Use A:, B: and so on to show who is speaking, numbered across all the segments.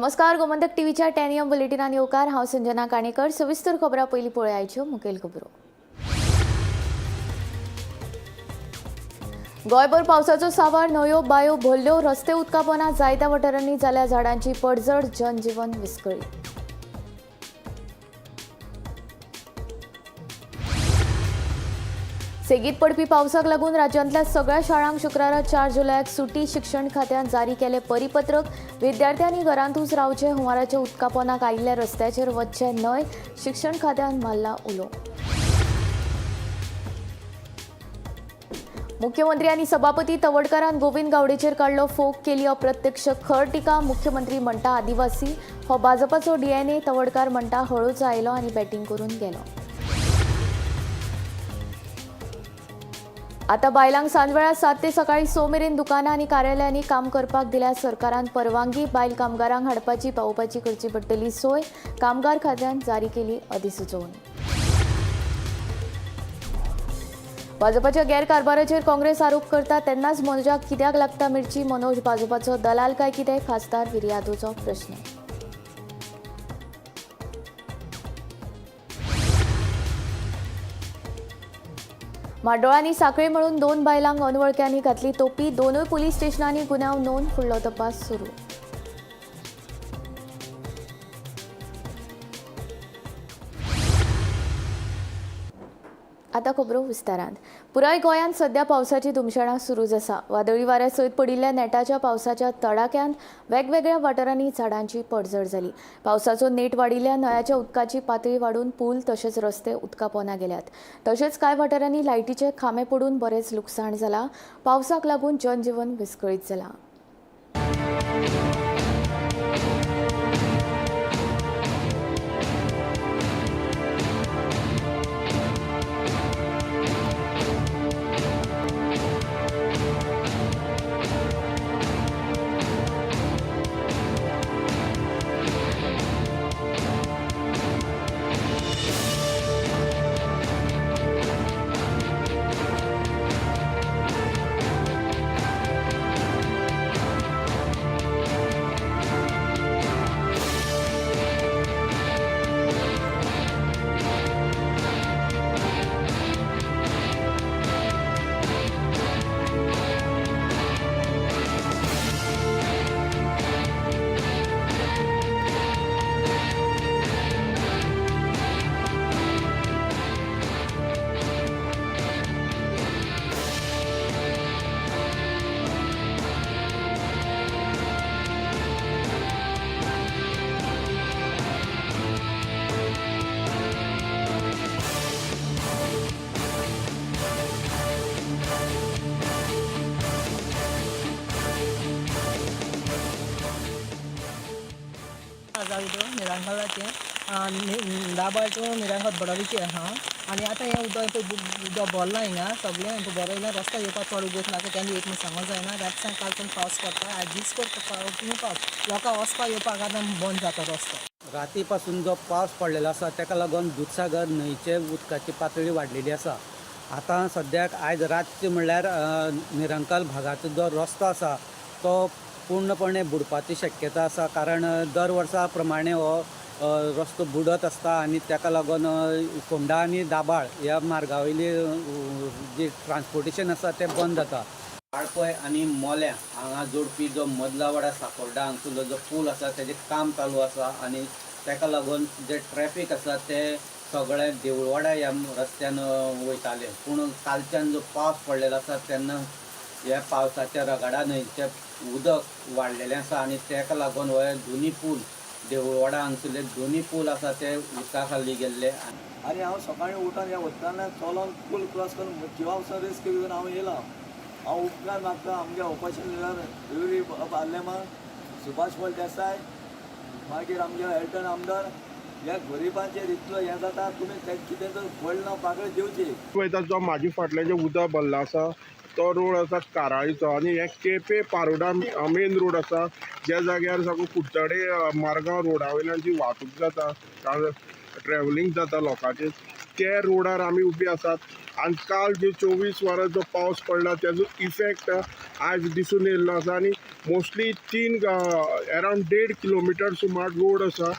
A: नमस्कार, गोमंतक टीव्हीच्या 10 एम बुलेटिनान येवकार. हांव संजना काणेकर. सविस्तर खबरां. पयलीं पळयाच्यो मुखेल खबरो. गोंयभर पावसाचो सावार. न्हंयो बायो भरल्यो, रस्ते उदकापोना. जायत्या वाठारांनी जाल्या झाडांची पडझड, जनजीवन विस्कळीत. सेगीत पडपी पावसाक लागून राज्यांतल्या सगळ्या शाळांक शुक्रारा 4 जुलयाक सुटी. शिक्षण खात्यान जारी केले परिपत्रक. विद्यार्थ्यांनी घरांतूच रावचे. हुंवाराच्या उदकापोनाक आयिल्ल्या रस्त्याचेर वचचे न्हय. शिक्षण खात्यान मारला उलो. मुख्यमंत्री आनी सभापती तवडकारान गोविंद गावडेचेर काडलो फोग. केली अप्रत्यक्ष खर टिका. मुख्यमंत्री म्हणटा, आदिवासी हो भाजपाचो डीएनए. तवडकार म्हणटा, हळूच आयलो आनी बॅटींग करून गेलो. आता बायलांक सांजवेळा 7 ते सकाळी 6 मेरेन दुकानां आनी कार्यालयांनी काम करपाक दिल्या सरकारान परवानगी. बायल कामगारांक हाडपाची पावोवपाची करची पडटली सोय. कामगार खात्यान जारी केली अधिसुचोवणी. भाजपाच्या गैरकारभाराचेर काँग्रेस आरोप करता तेन्नाच मनोजाक कित्याक लागता मिरची? मनोज भाजपाचो दलाल काय कितें? खासदार विर्यादोचो प्रश्न. म्हाड्डोळांनी साखळे म्हणून दोन बायलांक अनवळख्यांनी घातली तोपी. दोनूय पुलीस स्टेशनांनी गुन्यांव नोंद. फुडलो तपास सुरू. आता खबरो विस्तारान. पुराय गोंयांत सध्या पावसाची धुमशेणां सुरूच आसा. वादळी वाऱ्या सयत पडिल्ल्या नेटाच्या पावसाच्या तडाख्यान वेगवेगळ्या वाठारांनी झाडांची पडझड जाली. पावसाचो नेट वाडिल्ल्या न्हंयाच्या उदकाची पातळी वाडून पूल तशेंच रस्ते उदका पोंदा गेल्यात. तशेंच कांय वाठारांनी लायटीचे खांबे पडून बरेंच लुकसाण जालां. पावसाक लागून जनजीवन विस्कळीत जालां.
B: जावं निरंकालाचें, दाबाळ टू निरंकाल बडोलीचें आहा. आनी आतां हें उदक पळय, उदक भरलां हिंगा सगळें भरयलें. रस्तो येवपाक चड उगोत नाका केन्ना एक म्हूण सांगूंक जायना. रातच्यान कालच्यान पावस पडटा. आयज दीसभर कंटिन्यू पावस. लोकांक वचपाक येवपाक आतां बंद जाता रस्तो.
C: राती पासून जो पावस पडलेलो आसा, ताका लागून दुदसागर न्हंयचे उदकाची पातळी वाडलेली आसा. आतां सद्याक आयज रातचे म्हणल्यार निरंकाल भागाचो जो रस्तो आसा तो पूर्णपणे बुडपाची शक्यता आसा, कारण दर वर्सा प्रमाणे हो रस्तो बुडत आसता आनी ताका लागून फोंडा आनी दाबाळ ह्या मार्गा वयली जी ट्रान्सपोर्टेशन आसा तें बंद जाता. वाळपय आनी मोल्यां हांगा जोडपी जो मदलावाडा साकोर्डा हांगसरलो जो पूल आसा, तेजें काम चालू आसा आनी ताका लागून जे ट्रॅफीक आसा ते सगळे देवळवाडा ह्या रस्त्यान वयताले. पूण कालच्यान जो पावस पडलेलो आसा, तेन्ना ह्या पावसाच्या रगाडा न्हंयचें उदक वाडलेलें आसा आनी ताका लागून हे दोनी पूल, देवळवाडा हांगसरले दोनी पूल आसा ते उदका खाली गेल्ले.
D: आनी हांव सकाळीं उठून ह्या उदकांतल्यान चलोन पूल क्रॉस करून जिवा वचून रिस्क घेवन हांव येयला. हांव उपकार मागता आमगे ऑपोजिशन लिडर युरी आर्लेमान, सुभाष फळदेसाय, मागीर आमगे एल्टन आमदार. ह्या गरिबांचेर इतलो हें जाता, तुमी तें कितें तर व्हडलो पाकळी दिवची.
E: पळयता, जो म्हाजे फाटल्यान जें उदक भरलां आसा तो रोड आसा काराळीचो आनी हे केपें पारोडा मेन रोड आसा, ज्या जाग्यार साकून कुडचडे मारगांव रोडा वयल्यान जी वाहतूक जाता, ट्रॅव्हलिंग जाता लोकांची. ते रोडार आमी उबी आसात आनी काल जे 24 वरां जो पावस पडला तेजो इफेक्ट आयज दिसून येयल्लो आसा. आनी मोस्टली अरावंड 1.5 किलोमिटर सुमार रोड आसा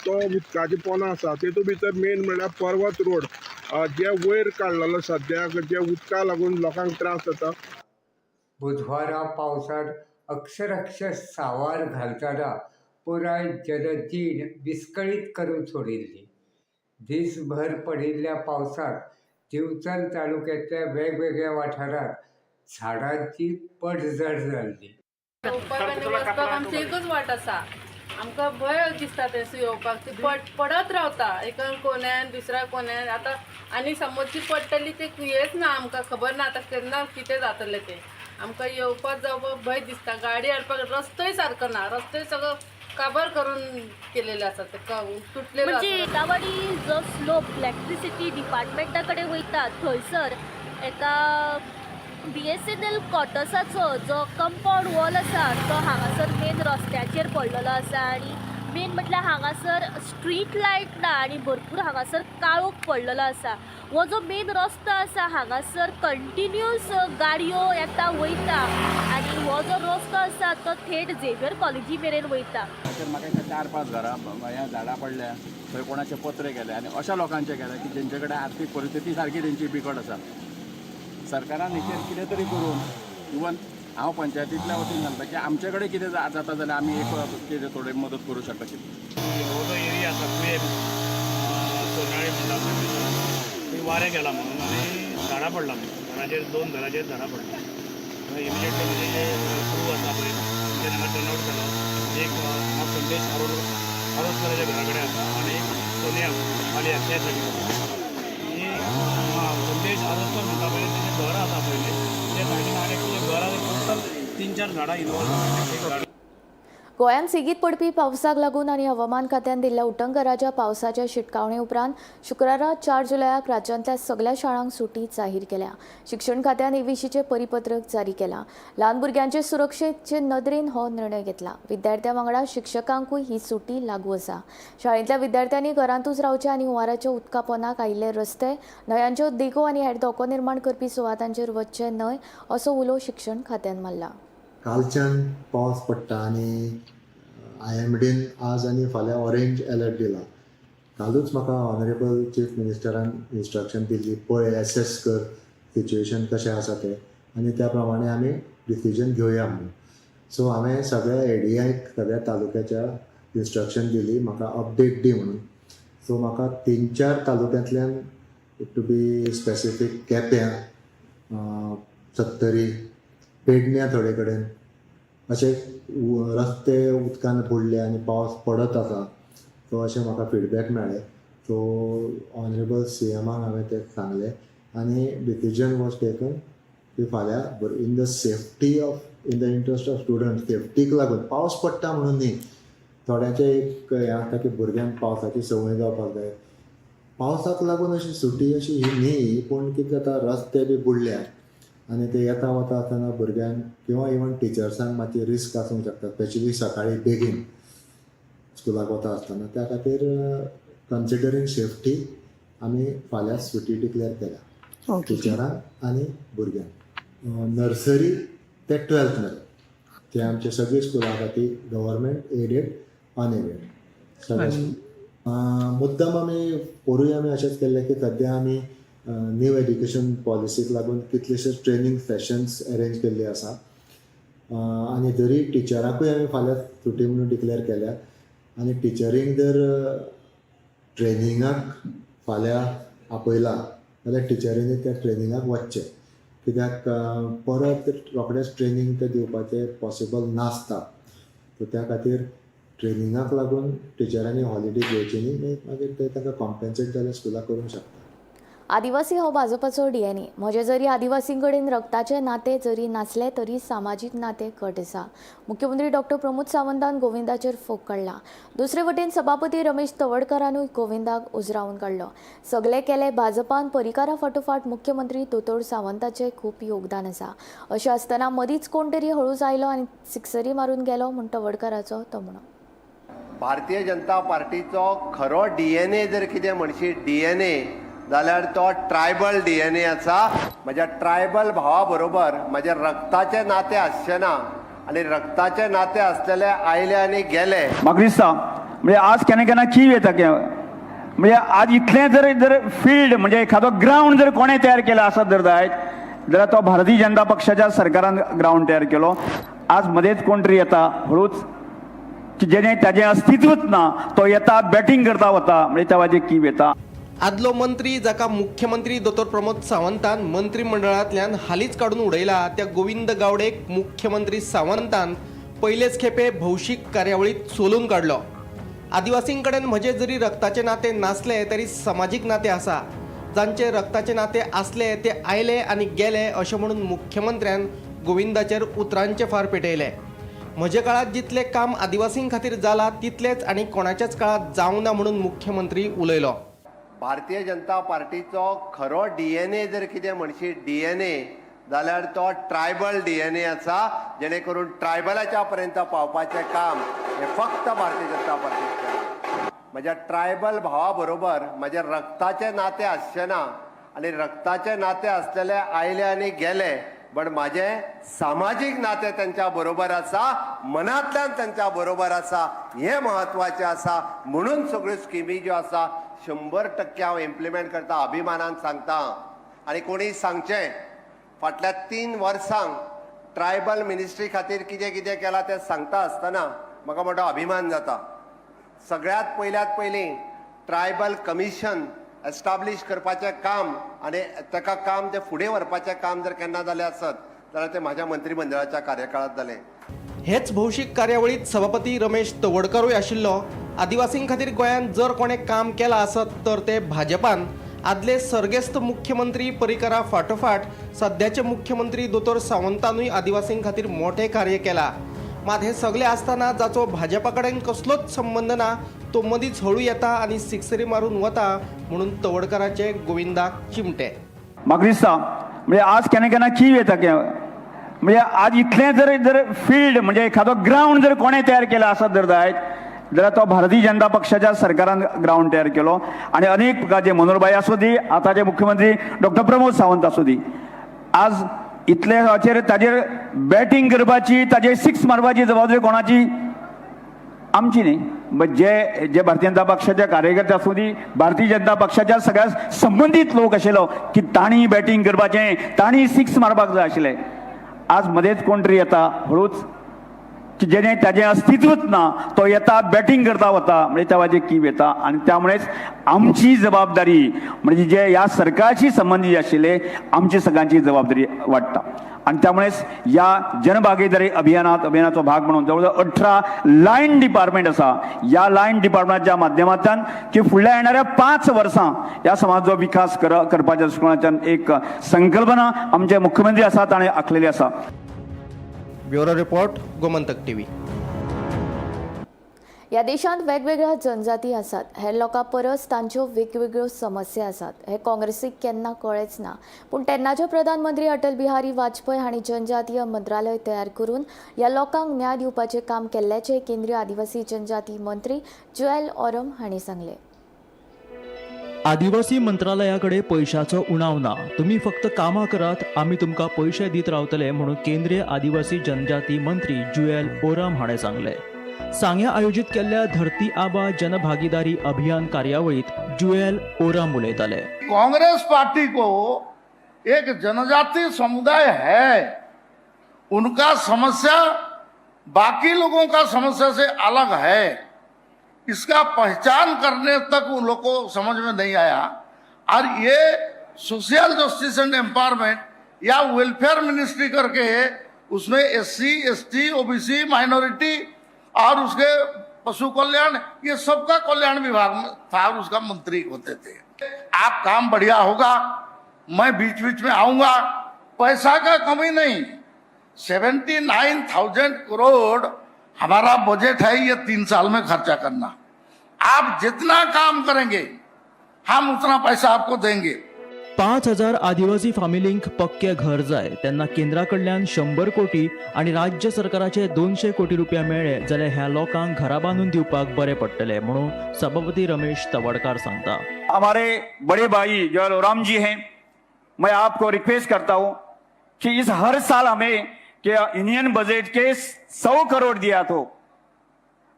E: तो उदकाचे पोंदा आसा. तेतूंत भितर मेन म्हणल्यार पर्वत रोड जे वयर काडलेलो सद्याक जे उदका लागून लोकांक त्रास जाता.
F: बुधवारा पावसान अक्षरशः सांवार घालतना पुराय जनजीण विस्कळीत करून सोडिल्ली. दीसभर पडिल्ल्या पावसांत दिवचल तालुक्यांतल्या वेगवेगळ्या वाठारांत झाडांची पडझड जाल्ली.
G: येवपाक आनी वचपाक आमची एकूच वाट आसा. आमकां भंय दिसता थंयसर येवपाक. ती पडत रावता एका कोन्यान दुसऱ्या कोन्यान. आतां आनी समज ती पडटली ते हेच ना, आमकां खबर ना आतां केन्ना कितें जातलें तें. आमकां येवपाक जावपाक भंय दिसता. गाडी हाडपाक रस्तोय सारको ना, रस्तोय सगळो काबार करून केलेले आसा, ते तुटलेलो
H: म्हणजे
G: आसा.
H: एकावाडी जो स्लोप इलेक्ट्रिसिटी डिपार्टमेंटा कडेन वयता थंयसर एका BSNL क्वॉर्टर्साचो जो कंपावंड वॉल आसा तो हांगासर मेन रस्त्याचेर पडलेलो आसा. आनी मेन म्हटल्यार हांगासर स्ट्रीट लायट ना आनी भरपूर हांगासर काळोख पडलेलो आसा. हो जो मेन रस्तो आसा हांगासर कंटिन्यूस गाडयो येता वयता आनी हो जो रस्तो आसा तो थेट झेवियर कॉलेजी मेरेन वयता.
I: ताचेर म्हाका दिसता 4-5 घरां ह्या झाडां पडल्या, थंय कोणाचे पत्रे गेले आनी अशा लोकांचे गेले की जेंचे कडेन आर्थीक परिस्थिती सारकी तेंची बिकट आसा. सरकारान हेचेर कितें तरी करून इवन हांव पंचायतींतल्या वतीन सांगता की आमचे कडेन कितें जाता जाल्यार आमी एक कितें थोडी मदत करूं शकता.
J: हो जो एरिया आसा तुयें सोनाळी म्हणटा थंय वारें गेलां म्हणून आनी झाडां पडलां, घराचेर 2 घराचेर झाडां पडलां. इमिजिएटली म्हणजे जे क्रू आसा पळय तेंच्यानी हांगा टर्न आवट केलो. एक हांगा संदेश आरोसकराच्या घरा कडेन आसा आनी एक सोनिया मालिया त्या सायडीन आसा. आनी संदेश आरोसकर म्हणटा पळय तेजें घर आसा पयलें त्या सायडीन आनी एक तेजें घर आसा. टोटल 3-4 झाडां इनवॉल्व आसा. एक झाड
A: गोंयांत सेगीत पडपी पावसाक लागून आनी हवामान खात्यान दिल्ल्या उटंगराच्या पावसाच्या शिटकावणे उपरांत शुक्रारा 4 जुलयाक राज्यांतल्या सगल्या शाळांक सुटी जाहीर केल्या. शिक्षण खात्यान हे विशींचें परिपत्रक जारी केलां. ल्हान भुरग्यांचे सुरक्षेचे नदरेन हो निर्णय घेतला. विद्यार्थ्यां वांगडा शिक्षकांकूय ही सुटी लागू आसा. शाळेंतल्या विद्यार्थ्यांनी घरांतूच रावचें आनी हुंवाराच्या उदका पोंदाक आयिल्ले रस्ते, न्हंयांच्यो देगो आनी हेर धोको निर्माण करपी सुवातांचेर वचचें न्हय असो उलो शिक्षण खात्यान मारला.
K: कालच्यान पावस पडटा आनी IMDन आज आनी फाल्यां ऑरेंज अलर्ट दिला. कालूच म्हाका ऑनरेबल चीफ मिनिस्टरान इन्स्ट्रक्शन दिल्ली, पळय एसेस कर सिच्युएशन कशें आसा तें आनी त्या प्रमाणे आमी डिसिजन घेवया म्हणून. सो हांवें सगळ्या ADIक सगळ्या तालुक्याच्या इन्स्ट्रक्शन दिली म्हाका अपडेट दी म्हणून. सो म्हाका 3-4 तालुक्यांतल्यान टू बी स्पेसिफीक केप्यां, सत्तरी, पेडण्या थोडे कडेन अशे रस्ते उदकान बुडले आनी पावस पडत आसा. सो अशें म्हाका फिडबॅक मेळ्ळें. सो ऑनरेबल CMाक हांवें तें सांगलें आनी डिसिजन वॉज टेकन की फाल्यां in the safety of in the interest of student septic लागून पावस पडटा म्हणून न्ही, थोड्यांचें एक हें आसता की भुरग्यांक पावसाची संवय जावपाक जाय. पावसाक लागून अशी सुटी अशी ही न्ही, पूण कितें जाता रस्ते बी बुडल्यात आनी ते येता वता आसतना भुरग्यांक किंवा इवन टिचर्सांक मातशी रिस्क आसूंक शकता, स्पेशली सकाळी बेगीन स्कुलाक वता आसतना. त्या खातीर कन्सिडरींग सेफ्टी आमी फाल्यां सुटी डिक्लेअर केल्या टिचरांक आनी भुरग्यांक. नर्सरी ते 12th मेरेन ते आमचे सगळीं स्कुलां आसा ती गव्हर्मेंट एडेड अनएडेड सगळे. मुद्दम आमी पोरूय आमी अशेंच केल्लें की सद्या आमी न्यू एड्युकेशन पॉलिसीक लागून कितलेशेच ट्रेनींग सेशन्स अरेंज केल्ले आसा. आनी जरी टिचरांकूय आमी फाल्यां सुटी म्हणून डिक्लेअर केल्या आनी टिचरींक जर ट्रेनिंगाक फाल्यां आपयला जाल्यार टिचरींनी त्या ट्रेनिंगाक वचचें, कित्याक परत रोखडेंच ट्रेनींग तें दिवपाचें पॉसिबल नासता. सो त्या खातीर ट्रेनिंगाक लागून टिचरांनी हॉलिडे घेवची न्ही, मागीर ते तांकां कॉम्पेन्सेट जाल्यार स्कुलां करूंक शकता.
A: आदिवासी हो भाजपाचो DNA. म्हजें जरी आदिवासीं कडेन रक्ताचें नातें जरी नासलें तरी सामाजीक नातें घट आसा. मुख्यमंत्री डॉक्टर प्रमोद सावंतान गोविंदाचेर फोग काडला. दुसरे वटेन सभापती रमेश तवडकारानूय गोविंदाक उजरावन काडलो. सगळे केले भाजपान परिकारा फाटोफाट मुख्यमंत्री दोतोर सावंताचें खूब योगदान आसा. अशें आसतना मदींच कोण तरी हळूच आयलो आनी सिक्सरी मारून गेलो म्हूण तवडकाराचो तमणो.
L: भारतीय जनता पार्टीचो खरो DNA जर कितें म्हणशी, DNA जाल्यार तो ट्रायबल डीएनए आसा. म्हज्या ट्रायबल भावा बरोबर म्हज्या रक्ताचें नातें आसचें ना आनी रक्ताचें नातें आसलेले आयले आनी गेले.
M: म्हाका दिसता म्हणजे आज केन्ना केन्ना कीव येता की म्हणजे आज इतलें जर जर फिल्ड म्हणजे एखादो ग्रावंड जर कोणें तयार केला आसत जर जायत जाल्यार तो भारतीय जनता पक्षाच्या सरकारान ग्रावंड तयार केलो. आज मदेंच कोण तरी येता हळूच की जेणे ताजें अस्तित्वच ना, तो येता बॅटींग करता वता, म्हणजे त्या वाजेर कीव येता.
N: आदलो मंत्री जाका मुख्यमंत्री दोतोर प्रमोद सावंतान मंत्रिमंडळांतल्यान हालींच काडून उडयला त्या गोविंद गावडेक मुख्यमंत्री सावंतान पयलेच खेपे भौशीक कार्यावळीत सोलून काडलो. आदिवासीं कडेन म्हजें जरी रक्ताचें नातें नासलें तरी समाजीक नातें आसा. जांचे रक्ताचें नातें आसलें ते आयले आनी गेले अशें म्हणून मुख्यमंत्र्यान गोविंदाचेर उतरांचे फार पेटयले. म्हज्या काळांत जितलें काम आदिवासीं खातीर जालां तितलेंच आनी कोणाच्याच काळांत जावंक ना म्हणून मुख्यमंत्री उलयलो.
L: भारतीय जनता पार्टीचो खरो डीएनए जर कितें म्हणशी डीएनए जाल्यार तो ट्रायबल डीएनए आसा, जेणे करून ट्रायबलाच्या पर्यंत पावपाचें काम हें फक्त भारतीय जनता पार्टीन केलां. म्हज्या ट्रायबल भावा बरोबर म्हज्या रक्ताचें नातें आसचें ना आनी रक्ताचें नातें आसलेले आयले आनी गेले, बट म्हाजें सामाजीक नातें तेंच्या बरोबर आसा, मनांतल्यान तेंच्या बरोबर आसा, हें म्हत्वाचें आसा. म्हणून सगळ्यो स्किमी ज्यो आसा 100% हांव इम्प्लिमेंट करता, अभिमानान सांगता. आनी कोणीय सांगचें फाटल्या 3 वर्सांक ट्रायबल मिनिस्ट्री खातीर कितें कितें केलां तें सांगता आसतना म्हाका मोटो अभिमान जाता. सगळ्यांत पयल्यात पयलीं ट्रायबल कमिशन एस्टाब्लीश करपाचें काम आनी ताका काम तें फुडें व्हरपाचें काम जर केन्ना जालें आसत जाल्यार तें म्हाज्या मंत्रीमंडळाच्या कार्यकाळांत जालें.
N: हेच भौशीक कार्यावळीत सभापती रमेश तवडकारूय आशिल्लो. आदिवासीं खातीर गोंयांत जर कोणें काम केलां आसत तर तें भाजपान. आदले सर्गेस्त मुख्यमंत्री पर्रीकरा फाटोफाट सद्याचे मुख्यमंत्री दोतोर सावंतानूय आदिवासीं खातीर मोठें कार्य केलां. मात हें सगलें आसतना जाचो भाजपा कडेन कसलोच संबंद ना तो मदींच हळू येता आनी सिक्सरी मारून वता म्हणून तवडकाराचे गोविंदाक चिमटे.
M: म्हाका दिसता म्हणजे आज केन्ना केन्ना कीव येता की म्हणजे आज इतलें जर जर फिल्ड म्हणजे एखादो ग्रावंड जर कोणें तयार केला आसत जर जायत जाल्यार तो भारतीय जनता पक्षाच्या सरकारान ग्रावंड तयार केलो. आनी अनेक प्रकारचे मनोहरभाई आसूं दी, आतांचे मुख्यमंत्री डॉक्टर प्रमोद सावंत आसूं दी, आज इतले हाचेर ताजेर बॅटींग करपाची, ताजेर सिक्स मारपाची जबाबदारी कोणाची? आमची न्ही. बट जे जे भारतीय जनता पक्षाचे कार्यकर्ते आसूं दी, भारतीय जनता पक्षाच्या सगळ्या संबंदीत लोक आशिल्लो की तांणी बॅटींग करपाचें, तांणी सिक्स मारपाक जाय आशिल्लें. आज मदेंच कोण तरी येता हळूच की जेणे ताजें अस्तित्वच ना, तो येता बॅटींग करता वता, म्हणजे त्या वाजेर कीव येता. आनी त्यामुळेच आमची जबाबदारी म्हणजे जे ह्या सरकारशी संबंदीत आशिल्ले आमची सगळ्यांची जबाबदारी वाडटा. आनी त्यामुळेच ह्या जनभागीदारी अभियानाचो भाग म्हणून जवळ जवळ 18 लायन डिपार्टमेंट आसा. ह्या लायन डिपार्टमेंटाच्या माध्यमांतल्यान की फुडल्या येणाऱ्या 5 वर्सां ह्या समाजाचो विकास करपाच्या दृश्टिकोनाच्यान एक संकल्पना आमचे मुख्यमंत्री आसा ताणें आखलेली आसा.
N: Bureau report, Gomantak TV.
A: ह्या देशांत वेगवेगळ्या जनजाती आसात. हेर लोकां परस तांच्यो वेगवेगळ्यो समस्या आसात हें काँग्रेसीक केन्ना कळ्ळेंच ना. पूण तेन्नाचे प्रधानमंत्री अटल बिहारी वाजपेयी हांणी जनजातीय मंत्रालय तयार करून ह्या लोकांक न्याय दिवपाचें काम केल्ल्याचें केंद्रीय आदिवासी जनजाती मंत्री जुएल ओरम हांणी सांगलें.
O: आदिवासी मंत्रालयाकडे पैशाचो उणाव ना, तुम्ही फक्त कामां करात, आमी तुमकां पयशे दीत रावतले म्हणून केंद्रीय आदिवासी जनजाती मंत्री जुएल ओराम हाणें सांगलें. सांग्या आयोजीत केल्ल्या धरती आबा जनभागीदारी अभियान कार्यावळीत जुएल ओराम उलयताले.
P: कांग्रेस पार्टी को एक जनजाति समुदाय है, उनका समस्या बाकी लोगों का समस्या से अलग है, इसका पहचान करने तक उन लोगों को समझ में नहीं आया। और ये सोशल जस्टिस एंड एम्पावरमेंट या वेलफेयर मिनिस्ट्री करके उसमें एससी, एसटी, ओबीसी, माइनॉरिटी और उसके पशु कल्याण, ये सबका कल्याण विभाग में था और उसका मंत्री होते थे। आप काम बढ़िया होगा, मैं बीच बीच में आऊंगा, पैसा का कमी नहीं। 79,000 करोड़ हमारा बजट है, ये 3 साल में खर्चा करना। आप जितना काम करेंगे हम उतना पैसा आपको देंगे।
O: 5,000 आदिवासी फामिलींक पक्के घर जाय तेन्ना केंद्रा कडल्यान 100 कोटी आनी राज्य सरकाराचे 200 कोटी रुपया मेळ्ळे जाल्यार ह्या लोकांक घरां बांदून दिवपाक बरें पडटलें म्हणून सभापती रमेश तवडकार सांगता।
M: हमारे बड़े भाई जो ओराम जी हैं, मैं आपको रिक्वेस्ट करता हूं कि इस हर साल हमें कि यूनियन बजट के 100 करोड़ दिया तो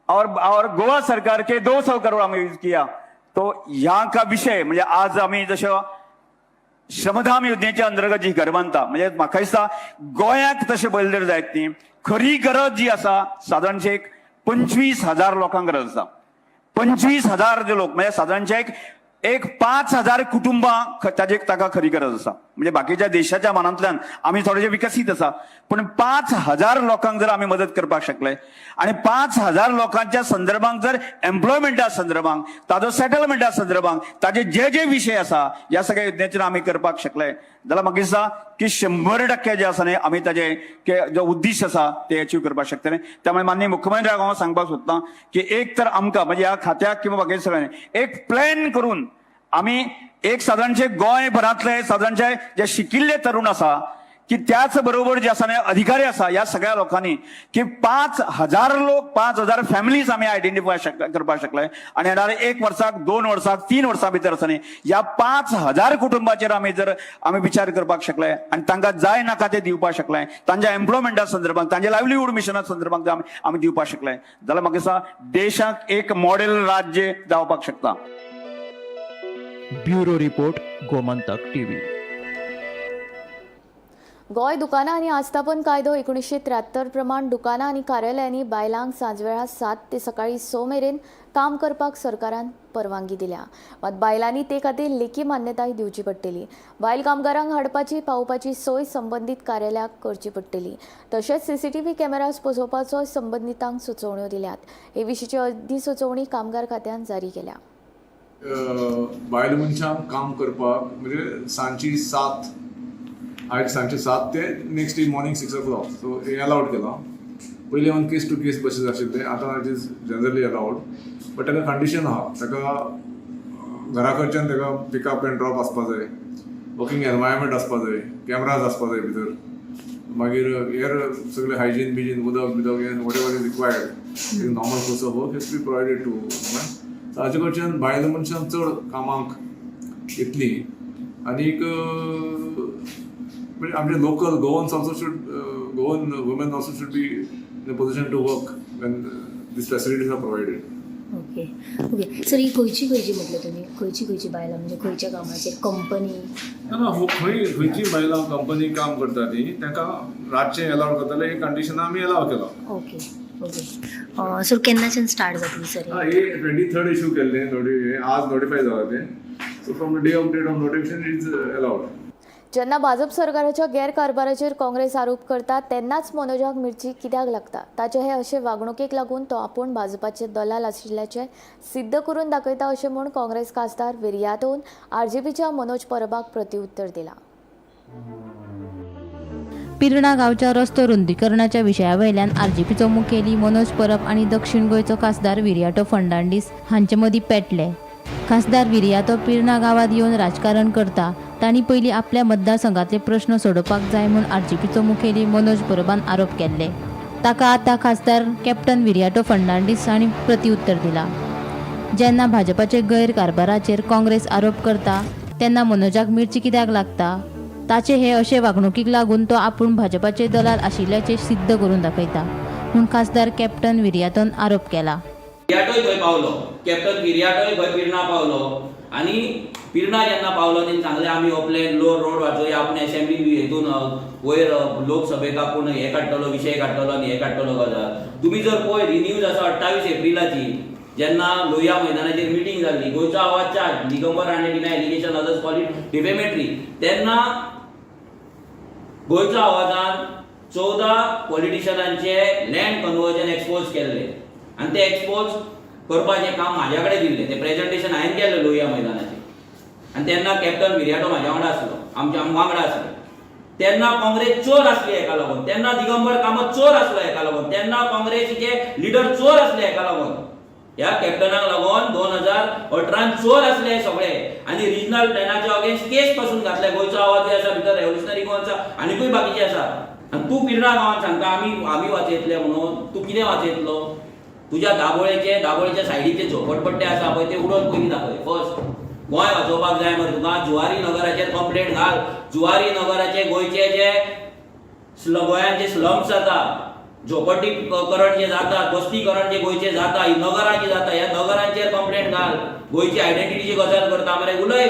M: और गोवा सरकार के 200 करोड आम्ही यूज किया। तो यहाँ का विषय म्हणजे आज आम्ही जशें श्रमधाम योजनेच्या अंतर्गत जी घर बांदता, म्हणजे म्हाका दिसता गोंयाक तशें पळयलें जर जायत न्ही, खरी गरज जी आसा सादारणशे एक 25,000 लोकांक गरज आसा। 25,000 जे लोक म्हणजे सादारणशे एक एक 5,000 कुटुंबां ताजे ताका खरी गरज आसा। म्हणजे बाकीच्या देशाच्या मानांतल्यान आमी थोडेशे विकसीत आसा, पूण 5,000 लोकांक जर आमी मदत करपाक शकले आनी 5,000 लोकांच्या संदर्भात जर एम्प्लॉयमेंटा संदर्भात, ताजो सेटलमेंटा संदर्भात, ताजे जे जे विशय आसा ह्या सगळ्या योजनेचेर आमी करपाक शकले जाल्यार म्हाका दिसता की 100% जे आसा न्ही आमी ताजे जो उद्दिश्ट आसा ते अचीव करपाक शकतले। त्यामुळे माननीय मुख्यमंत्र्याक हांव सांगपाक सोदता की एक तर आमकां म्हणजे ह्या खात्याक किंवा बाकी सगळ्यांनी एक प्लॅन करून आमी एक सादारणशे गोंयभरांतले सादारणशे जे शिकिल्ले तरुण आसा की त्याच बरोबर जे आसा न्ही अधिकारी आसा ह्या सगळ्या लोकांनी की 5,000 लोक, 5,000 फॅमिलीज आमी आयडेंटिफाय करपाक शकले आनी येणारे 1 वर्साक, 2 वर्साक, 3 वर्सां भितर आसा न्ही ह्या 5,000 कुटुंबाचेर आमी जर आमी विचार करपाक शकले आनी तांकां जाय नाका ते दिवपाक शकले, तांच्या एम्प्लॉयमेंटा संदर्भात, तांच्या लायवलीहूड मिशना संदर्भात आमी दिवपाक शकले जाल्यार म्हाका दिसता देशाक एक मॉडेल राज्य जावपाक शकता।
O: Bureau report, Gomantak TV.
A: Goa दुकानां आनी आस्थापन कायदो 1973 प्रमाण दुकानां आनी कार्यालयांनी बायलांक सांजवेळा 7 ते सकाळी 6 मेरेन काम करपाक सरकारान परवानगी दिल्या। मात बायलांनी ते खातीर लेखी मान्यताय दिवची पडटली। बायल कामगारांक हाडपाची पावोवपाची सोय संबंदीत कार्यालयाक करची पडटली। तशेंच सीसीटीव्ही कॅमेराज बसोवपाचो संबंदितांक सुचोवण्यो दिल्यात। हे विशींची अधिसुचोवणी कामगार खात्यान जारी केल्या।
Q: बायल मनशांक काम करपाक म्हणजे सांजची 7, आयज सांजचे 7 ते next day morning 6 o'clock so हें अलावड केलां। पयलीं on case to case basis आशिल्लें, आतां it is generally allowed, but ताका कंडिशन आहा, ताका घरा कडच्यान ताका पिकअप एंड ड्रॉप आसपा जाय, वर्किंग एनवायरमेंट आसपा जाय, कॅमराज आसपा जाय भितर, मागीर हेर सगळे हायजीन बिजीन उदक बिदक हें whatever is required in normal course of work has be provided to women. ताजे कडच्यान बायल मनशां चड कामाक येतलीं आनीक म्हणजे आमचे local Goans also should, Goan women also should be in a position to work when these facilities are provided.
R: Okay okay sir, ही खंयची खंयची म्हटलें तुमी, खंयची खंयची बायलां म्हणजे खंयच्या कामाचेर कंपनी?
Q: ना ना, खंय खंयची बायलां कंपनी काम करता ती तांकां रातचें एलावड करताले, हे कंडिशन आमी एलाव केलां।
R: ओके ओके सर, केन्नाच्यान स्टार्ट जातली सर?
Q: हे 23rd issue केल्लें, आज नोटिफाय जाला तें, so from the day of date of notification is allowed.
A: जेन्ना भाजप सरकाराच्या गैरकारभाराचेर काँग्रेस आरोप करता तेन्नाच मनोजाक मिर्ची कित्याक लागता? ताचे हे अशे वागणुकेक लागून तो आपूण भाजपाचे दलाल आशिल्ल्याचें सिद्ध करून दाखयता अशें म्हूण काँग्रेस खासदार विरियातोन आरजीपीच्या मनोज परबाक प्रतिउत्तर दिलां।
S: पिर्णा गांवच्या रस्तो रुंदीकरणाच्या विशया वयल्यान आरजीपीचो मुखेली मनोज परब आनी दक्षिण गोंयचो खासदार विरियाटो फर्नांडीस हांचे मदीं पेटले। खासदार विरियातो पिर्णा गांवांत येवन राजकारण करता, तांणी पयलीं आपल्या मतदारसंघातले प्रश्न सोडोवपाक जाय म्हूण आरजीपीचो मुखेली मनोज परबान आरोप केल्ले। ताका आतां खासदार कॅप्टन विरियाटो फर्नांडीस हांणी प्रतिउत्तर दिलां। जेन्ना भाजपाचे गैरकारभाराचेर काँग्रेस आरोप करता तेन्ना मनोजाक मिर्ची कित्याक लागता? ताचे हे अशे वागणुकीक लागून तो आपूण भाजपाचे दलाल आशिल्ल्याचें सिद्ध करून दाखयता म्हूण खासदार कॅप्टन विरियातोन आरोप केला।
T: विरियाटोय थंय पावलो, कॅप्टन विरियाटोय खंय पिर्णा पावलो आनी पिर्णा जेन्ना पावलो तेणी सांगलें आमी हो प्लॅन लो रोड वाचोवया, आपण एसेंब्ली हेतून वयर लोकसभेक आपूण हें काडटलो, विशय काडटलो आनी हें काडटलो गजाल। तुमी जर पळयत ही न्यूज आसा 28 एप्रिलाची, जेन्ना लोहिया मैदानाचेर मिटींग जाल्ली, गोंयचो आवाज charge Digambar Rane deny allegation others call it defamatory, तेन्ना गोंयचो आवाजान 14 पॉलिटिशनांचे लँड कन्वर्जन एक्सपोज केल्ले आनी ते एक्सपोज करपाचें काम म्हाज्या कडेन दिल्लें, तें प्रेजेंटेशन हांवें केल्लें लोहिया मैदानाचेर आनी तेन्ना कॅप्टन विरियाटो म्हाज्या वांगडा आसलो, आमच्या वांगडा आसलो। तेन्ना काँग्रेस चोर आसली हेका लागून, तेन्ना दिगंबर कामत चोर आसलो हेका लागून, तेन्ना काँग्रेसीचे लिडर चोर आसले हेका लागून, ह्या कॅप्टनाक लागून 2018 चोर आसले हे सगळे आनी रिजनल प्लॅनाच्या अगेन्स्ट केस पासून घातले। गोंयचो आवाजूय आसा भितर, रेव्होल्युशनरी गोवा आसा, आनीकूय बाकीचे आसा। आनी तूं पिर्णा गांवांत सांगता आमी आमी वाचयतले म्हणून, तूं कितें वाचयतलो? तुज्या दाबोळेचे दाबोळेच्या सायडीचे झोपडपट्टे आसा पळय ते उडोवन पयलीं दाखय फर्स्ट। गोंय वाचोवपाक जाय मरे तुका, जुवारी नगराचेर कंप्लेंट घाल. जुवारी नगराचे गोंयचे जे गोंयांत जे स्लम्स जाता, झोपडीकरण जे जाता, बस्तीकरण जे गोंयचे जाता, ही नगरां जी जाता, ह्या नगरांचेर कंप्लेंट घाल. गोंयची आयडेंटिटीची गजाल करता मरे, उलय.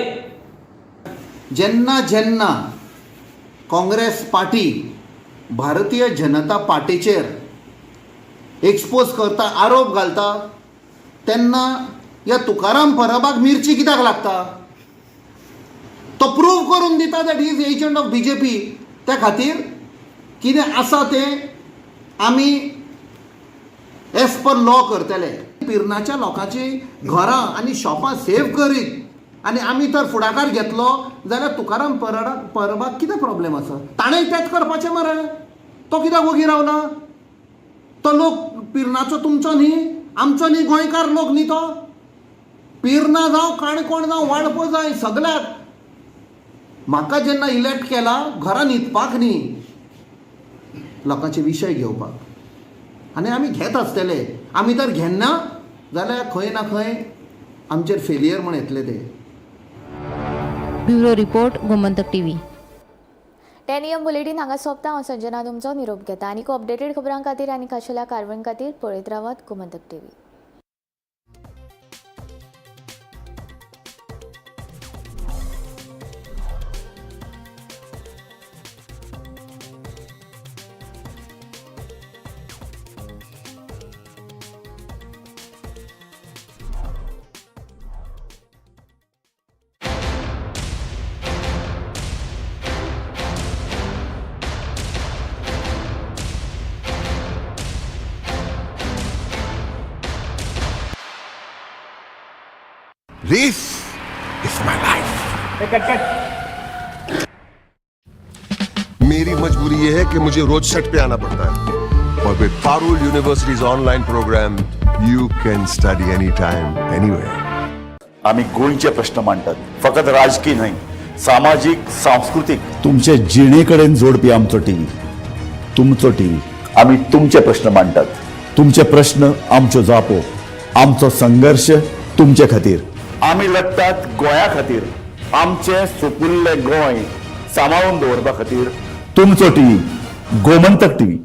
P: जेन्ना जेन्ना काँग्रेस पार्टी भारतीय जनता पार्टीचेर एक्सपोज करता, आरोप घालता, तेन्ना ह्या तुकाराम परबाक मिरची कित्याक लागता? तो प्रूव करून दिता that he is agent of BJP. त्या खातीर कितें आसा तें आमी एज पर लॉ करतले. पिर्नाच्या लोकांची घरां आनी शॉपां सेव करीत आनी आमी तर फुडाकार घेतलो जाल्यार तुकाराम परबाक कितें प्रॉब्लेम आसा? ताणें तेंच करपाचें मरे. तो कित्याक वगी रावला? तो लोक पिर्नाचो तुमचो न्ही, आमचो न्ही, गोंयकार लोक न्ही तो. पिर्ना जावं, काणकोण जावं, वाळपय जाय, सगल्याक म्हाका जेन्ना इलेक्ट केला घरां न्हिदपाक न्ही, लोकांचे विशय घेवपाक. आनी आमी घेत आसतले. आमी तर घेना जाल्यार खंय ना खंय आमचेर फेलियर म्हण येतले ते.
S: Bureau report, Gomantak TV.
A: 10 AM bulletin हांगा सोंपता. हांव संजना तुमचो निरोप घेता. आनीक अपडेटेड खबरां खातीर आनी खाशेल्या कारवां खातीर पळयत रावात Gomantak TV.
U: This is my life. मेरी मजबूरी ये है कि मुझे रोज सेट पे आना पड़ता है और with Parul University's online program, you can study anytime, anywhere.
V: आमी गोंयचे प्रश्न मांडटात, फकत राजकीय न्हय, सामाजीक, सांस्कृतीक.
W: तुमचे जिणे कडेन जोडपी आमचो टीव्ही, तुमचो टीव्ही.
V: आमी तुमचे प्रश्न मांडटात.
W: तुमचे प्रश्न आमच्यो जापो, आमचो संघर्श तुमचे खातीर.
V: आमी लढटात गोंया खातीर, आमचें सुपुल्लें गोंय सांबाळून दवरपा खातीर.
W: तुमचो टीव्ही, गोमंतक टीव्ही.